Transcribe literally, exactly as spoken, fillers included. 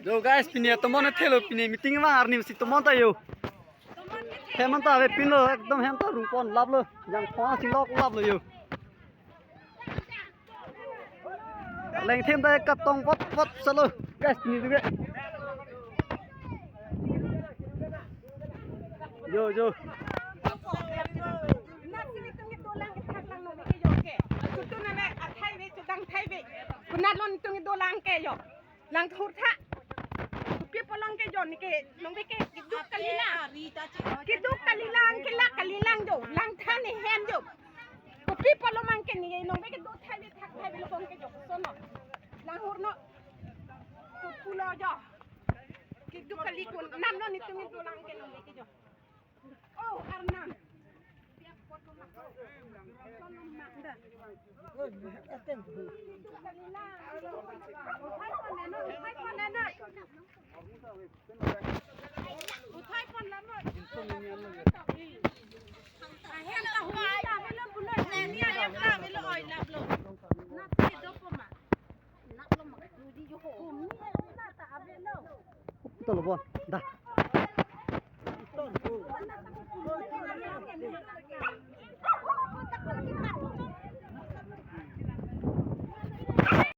Yo guys, pini tomon thelo, pini meeting vang arni si tomon ta yo. Hem ta avepinlo, ekdom hem ta rungpon laplo, jangphong chinglok laplo yo. Lengthem ta katong pot pot salo guys, pini juga. Yo yo. Nat sini tung dolang ke thak lang nong ke yo ke. Kutu na na athai ve, chudang thai ve. Kunat lon tung dolang ke yo. Lang thur tha. Kopi pulo ke jo neke, nong ke keduk kali lang. Keduk kali lang, kelak kali lang jo. Lang than ni hem jo. Kopi pulo mang ke neke, nong ke duk thai ni thak thai lo kong ke jo. Sono. Lang hur no. Kopi pulo jo. Keduk kali kun nam lo ni tung dolang ke nong ke jo. Oh, Arnam. Tolo bon, da.